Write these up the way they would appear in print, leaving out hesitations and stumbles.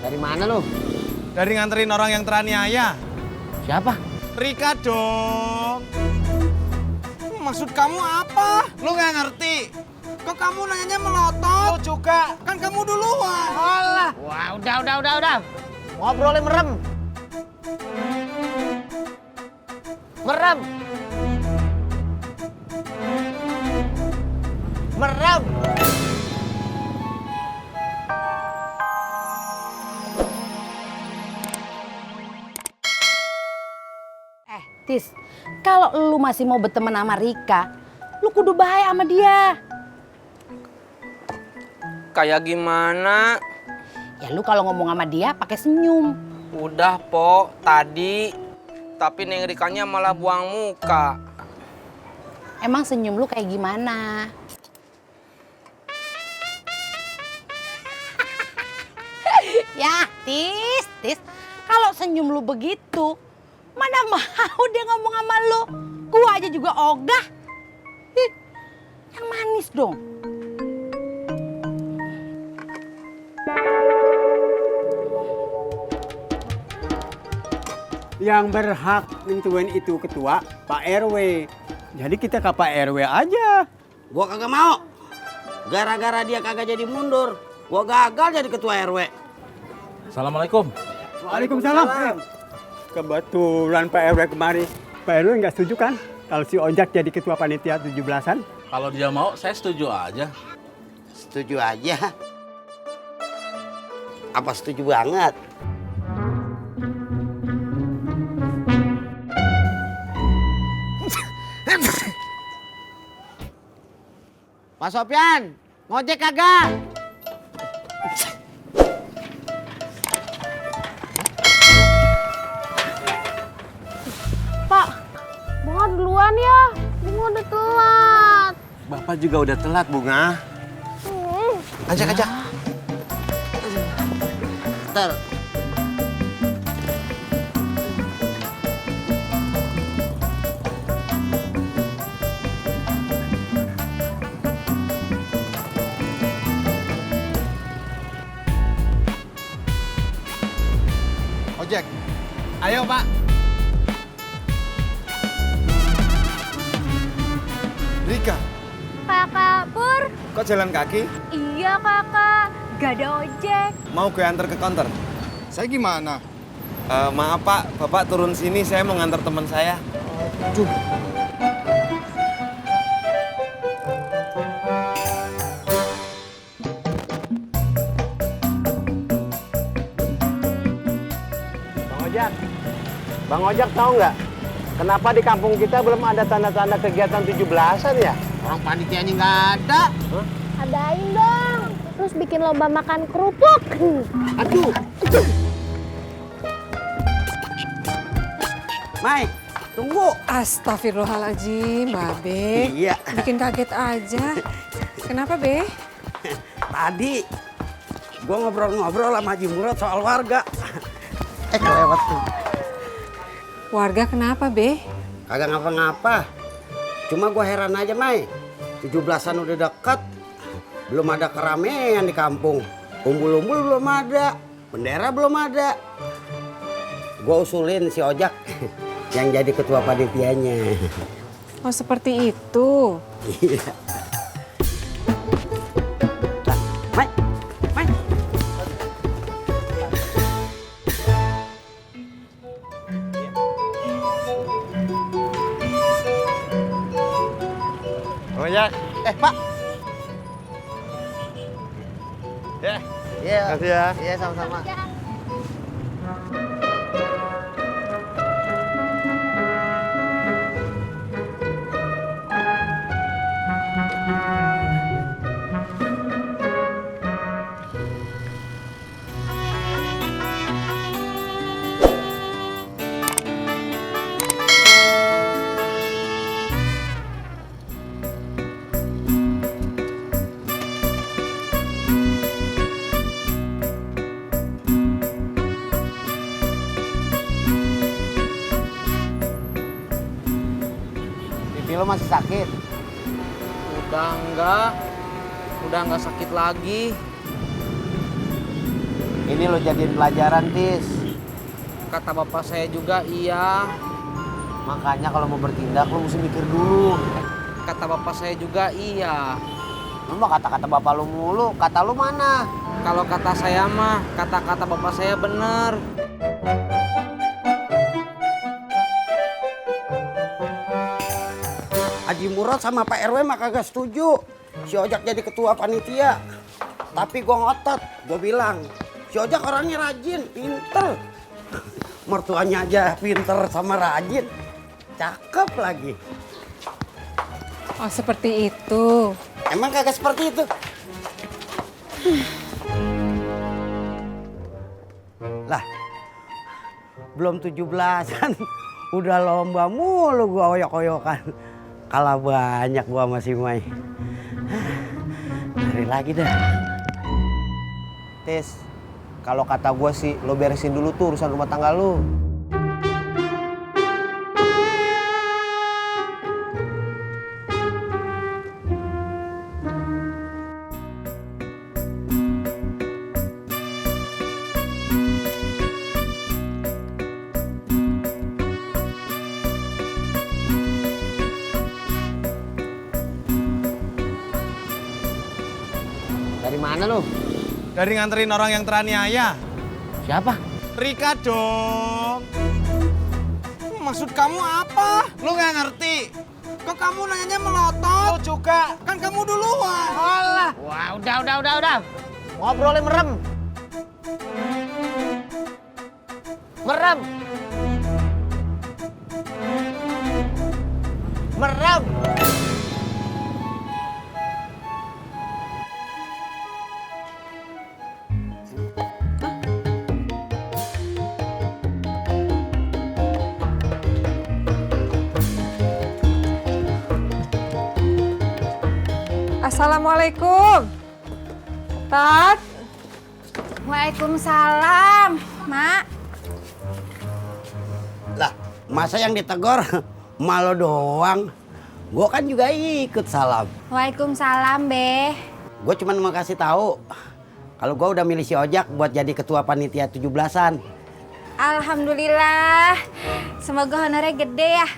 Dari mana lu? Dari nganterin orang yang teraniaya. Siapa? Rika dong. Maksud kamu apa? Lu nggak ngerti? Kok kamu nanyanya melotot? Lu juga. Kan kamu duluan. Alah. Wah, udah. Ngobrolnya merem. Merem. Tis, kalau lu masih mau berteman sama Rika, lu kudu baik sama dia. Kayak gimana? Ya lu kalau ngomong sama dia pakai senyum. Udah, Po, tadi. Tapi Neng Rikanya malah buang muka. Emang senyum lu kayak gimana? Ya, Tis, kalau senyum lu begitu, mana mau dia ngomong sama lu? Gua aja juga ogah. Ih, yang manis dong. Yang berhak nentuin itu ketua Pak RW. Jadi kita ke Pak RW aja. Gua kagak mau. Gara-gara dia kagak jadi mundur, gua gagal jadi ketua RW. Assalamualaikum. Waalaikumsalam. Kebetulan Pak RW kemari. Pak RW nggak setuju kan kalau si Ojak jadi ketua panitia 17-an? Kalau dia mau, saya setuju aja. Setuju aja. Apa setuju banget? Pak Sopyan, ngojek kagak? Pak, Bunga duluan ya. Bunga udah telat. Bapak juga udah telat, Bunga. Ajak. Ntar. Ojek. Ayo, Pak. Rika, Kakak Pur. kok jalan kaki? Iya kakak, gak ada ojek. Mau gue antar ke counter? Saya gimana? Maaf, Pak. Bapak turun sini, saya mau ngantar teman saya. Aduh. Bang Ojak tahu nggak? Kenapa di kampung kita belum ada tanda-tanda kegiatan 17-an ya? Orang panitianya nggak ada. Adain dong. Terus bikin lomba makan kerupuk. Aduh. Mai, tunggu. Astagfirullahaladzim, Babe. Iya. Bikin kaget aja. Kenapa, Be? Tadi gua ngobrol-ngobrol sama Haji Murad soal warga. Kelewat tuh. Warga kenapa, Be? Kagak ngapa-ngapa. Cuma gua heran aja, Mai. 17-an udah dekat. Belum ada keramaian di kampung. Umbul-umbul belum ada. Bendera belum ada. Gua usulin si Ojak yang jadi ketua panitianya. Oh, seperti itu. Iya. Mai, Mai. Ojek. Pak. Ya. Iya. Makasih ya. Iya, sama-sama. Pipi lo masih sakit? Udah enggak sakit lagi. Ini lo jadiin pelajaran, Tis. Kata bapak saya juga iya. Makanya kalau mau bertindak lo mesti mikir dulu. Kata bapak saya juga iya. Lu mah kata-kata bapak lu mulu, kata lu mana? Kalau kata saya mah, kata-kata bapak saya bener. Haji Murad sama Pak RW mah kagak setuju si Ojak jadi ketua panitia. Tapi gua ngotot, gua bilang si Ojak orangnya rajin, pinter. Mertuanya aja pinter sama rajin, cakep lagi. Oh, seperti itu. Emang kagak seperti itu? Lah, belum 17-an, udah lomba mulu gua oyok-oyokan. Kalah banyak gua sama si Mai. Cari lagi dah. Tis, kalau kata gue sih lo beresin dulu tuh urusan rumah tangga lo. Dari mana lu? Dari nganterin orang yang teraniaya. Siapa? Rika dong. Maksud kamu apa? Lu nggak ngerti? Kok kamu nanyanya melotot? Lu juga. Kan kamu duluan. Alah. Wah, udah. Ngobrolnya merem. Merem. Merem. Assalamualaikum. Tat. Waalaikumsalam, Mak. Lah, masa yang ditegor malu doang? Gua kan juga ikut salam. Waalaikumsalam, Be. Gue cuma mau kasih tahu kalau gue udah milih si Ojak buat jadi ketua panitia 17-an. Alhamdulillah. Semoga honornya gede ya.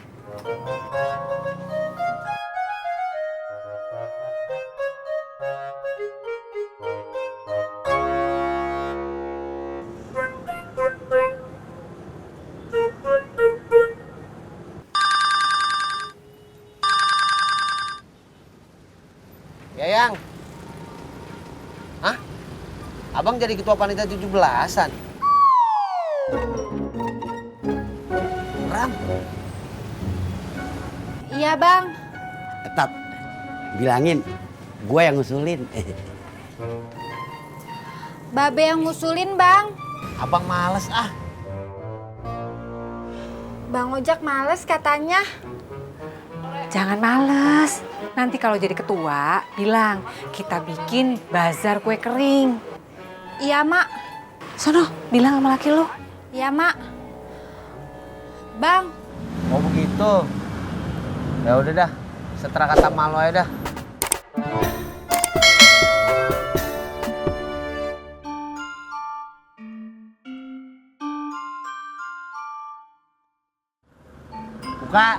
Ya, Yang. Hah? Abang jadi ketua panitia 17-an? Ram. Iya, Bang. Tat, bilangin gue yang ngusulin. Babe yang ngusulin, Bang. Abang males ah. Bang Ojak males katanya. Jangan males. Nanti kalau jadi ketua, bilang kita bikin bazar kue kering. Iya, Mak. Sono, bilang sama laki lu. Iya, Mak. Bang, Oh begitu. Ya udah dah. Seterah kata malu aja dah. Buka.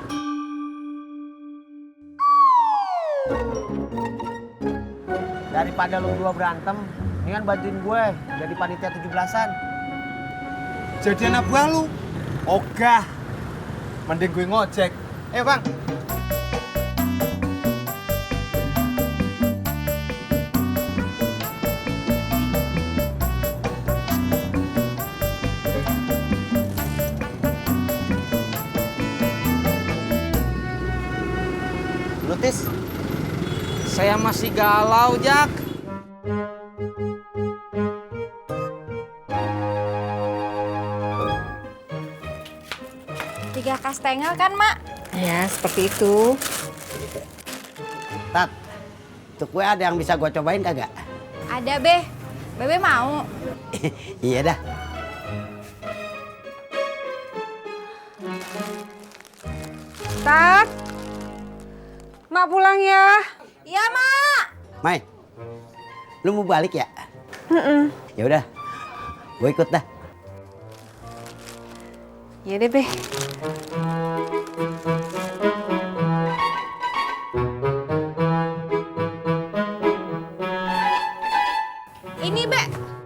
Daripada lu berdua berantem, mendingan bantuin gue jadi panitia 17-an. Jadi anak buah lu? Ogah. Mending gue ngojek. Ayo, Bang. Lu, Tis? Saya masih galau, Jak. tiga kastengel kan, Mak? Ya, seperti itu. Tat, tuh kue ada yang bisa gue cobain kagak? Ada, Be. Bebe mau. Iya dah. Tat. Mak pulang ya. Iya, Mak. Mai, lu mau balik ya? Ya udah, Gue ikut dah. Iya deh, Be. Ini, Be.